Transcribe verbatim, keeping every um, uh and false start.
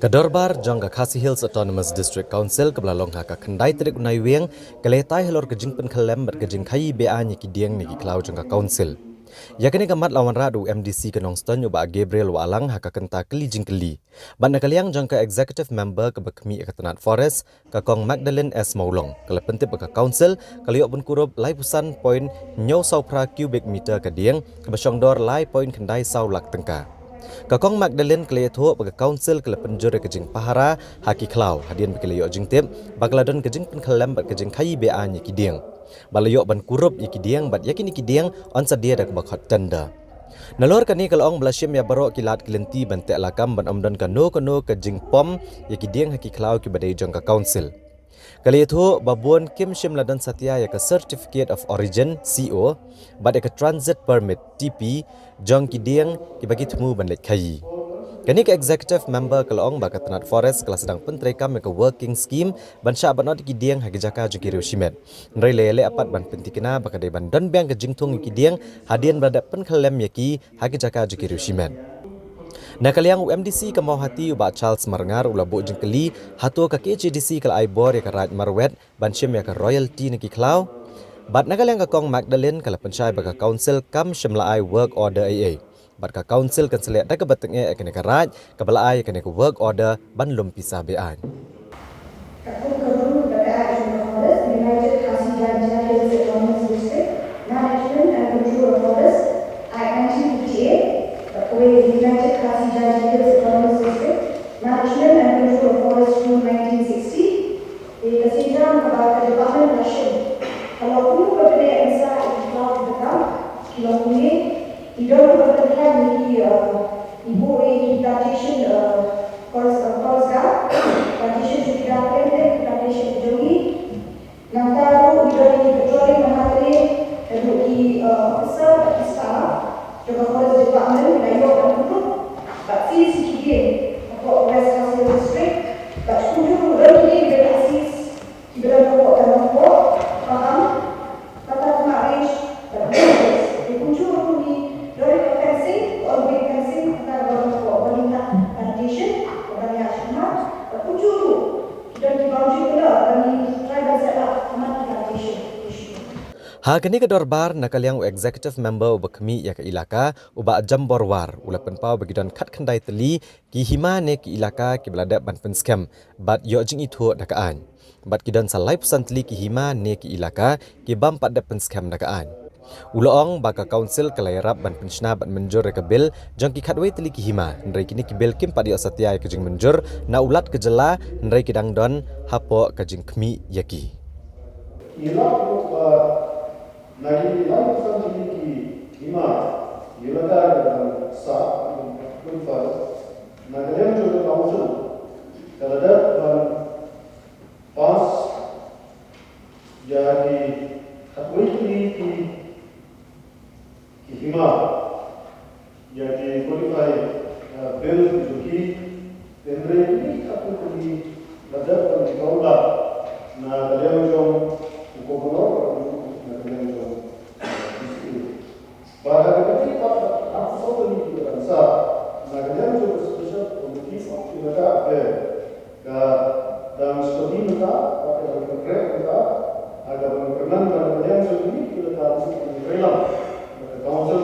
Ka dorbar jong ka Khasi Hills Autonomous District Council kaba la long ha ka khyndai tarik u Naiwieng ka la ïatai halor ka jingpynkhyllem bad ka jingkhaïi be-aiñ ïa ki dieng ne ki khlaw jong ka Council. Ïa kane ka mat la wanrah da u M D C ka Nongstoiñ u Bah Gabriel Wahlang ha ka kynta kylli jingkylli. Bad na ka liang jong ka Executive Member kaba khmih ïa ka tnat Forest, ka Kong Magdalene S Mawlong, ka la pyntip ba ka Council ka la ïoh ban kurup laiphew san point hynñiew saw phra cubic meter ka dieng, kaba shong dor lai point khyndai saw lak tyngka. Ka Kong Magdalene ka la ïathuh ba ka Council ka la pynjur ïa ka jingpahara ha ki khlaw hadien ba ki la ïoh jingtip ba ka la don ka jingpynkhyllem bad ka jingkhaïi be-aiñ ïa ki dieng. Ba la ïoh ban kurup ïa ki dieng bad ïa kine ki dieng yn sa die da kaba khot tender. Nalor kane ka la ong ba la shim ïa baroh ki lad ki lynti ban teh lakam ban ym don kano kano ka jingpom ïa ki dieng ha ki khlaw kiba dei jong ka Council. Ka la ïathuh ba bun kim shym la don satia ïa ka Certificate of Origin, C O, bad ïa ka Transit Permit, T P, jong ki dieng kiba ki thmu ban leit khaïi. Kane ka Executive Member ka la ong ba ka tnat Forest ka la sdang pyntreikam ïa ka Working Scheme ban shah ban ot ïa ki dieng ha ki jaka jong ki riew shimet. Hynrei la ïaleh pat ban pyntikna ba ka dei ban don biang ka jingthung ïa ki dieng hadien ba la dep pynkhyllem ïa ki ha ki jaka jong ki riew shimet. Na ka liang u M D C ka Mawhati u Bah Charles Marngar u la buh jingkylli hato ka K H A D C ka la ai bor ïa ka Raid Marwet ban shim ïa ka royalty na ki khlaw. Bad na ka liang ka Kong Magdalene ka la pynshai ba ka Council kam shym la ai work order ei ei. Bad ka Council kan sa leh da kaba tyngeh ïa kane ka Raid kaba la ai ïa kane ka work order ban lum pisa be-aiñ. Ka kum ka rule ba ka Act of the Forest, United Khasi Jaintia Hills Autonomous District, Management and Control of Forest, Act nineteen fifty-eight, bad kawei United Khasi Jaintia Hills Autonomous District, Management and Control of Forest Rule nineteen sixty, eh, ka sienjam kaba ka department la shim. Ka long kumno ban pynïaid bynta ïa ki khlaw kiba dap, ki long kumne, ki don ban pynkhlan ïa ki, eh, ki buh ïa ki plantation, eh, Forest, eh, Forest Guard, plantation jong ki da khlem khlem ki plantation jong ngi. Nangta ruh ngi don ïa ki patrolling man ha kane, naduh ki, eh, officer bad ki staff jong ka Forest Department ki la ïoh ban pynkup bad seize ïa ki dieng hapoh West Khasi Hills District, bad kumjuh ruh don ki dieng kiba la seize kiba don hapoh Tana Kpoh, Pahang, Pata Tnat Range bad Blue Hills. Te kumjuh ruh ngi don ïa ka fencing, ka ongoing fencing, kata ka don hapoh Banyuthak Plantation, kaba ngi ïa shim ha, bad kumjuh ruh ki don ki boundary pillar ba ngi try ban set up ha man ki plantation. Ha kane ka dorbar na ka liang u Executive Member uba khmih ïa ka Elaka, u Bah Jambor War, u la pynpaw ba ki don khatkhyndai tylli ki hima ne ki elaka kiba la dep ban pynskhem bad ïoh jingithuh da ka aiñ. Bad ki don sa laiphew san tylli ki hima ne ki elaka ki bym pat dep pynskhem da ka aiñ. U la ong ba ka Council ka la ïarap ban pynshna bad mynjur ïa ka bill jong ki khatwei tylli ki hima, hynrei kine ki bill kim pat ïoh satia ïa ka jingmynjur na u Lat ka jylla, hynrei ki dang don hapoh ka jingkhmih ïa ki. Ngi la pynpaw ba na ki laiphew san tylli ki hima, ngi la dei ban sah, ban pynpaw, na ka liang jong ka Council ka la dep ban pass ïa ki khatwei tylli ki, ki hima, ïa ki modify, uh, bill ki jong ki, hynrei kine ki khatwei tylli la dep ban pynpaw na ka liang jong u Governor, na ka liang jong, uh, D C A. Bad ha kane pat, ha ka sawdong ki dang sah, na ka liang jong ka Special Committee of Elaka Affairs, ka dang study mynta, bad ka dang kynrep mynta, ha kaba kyrmen ba na ka liang jong ki elaka ki dang trei lang, bad ka Council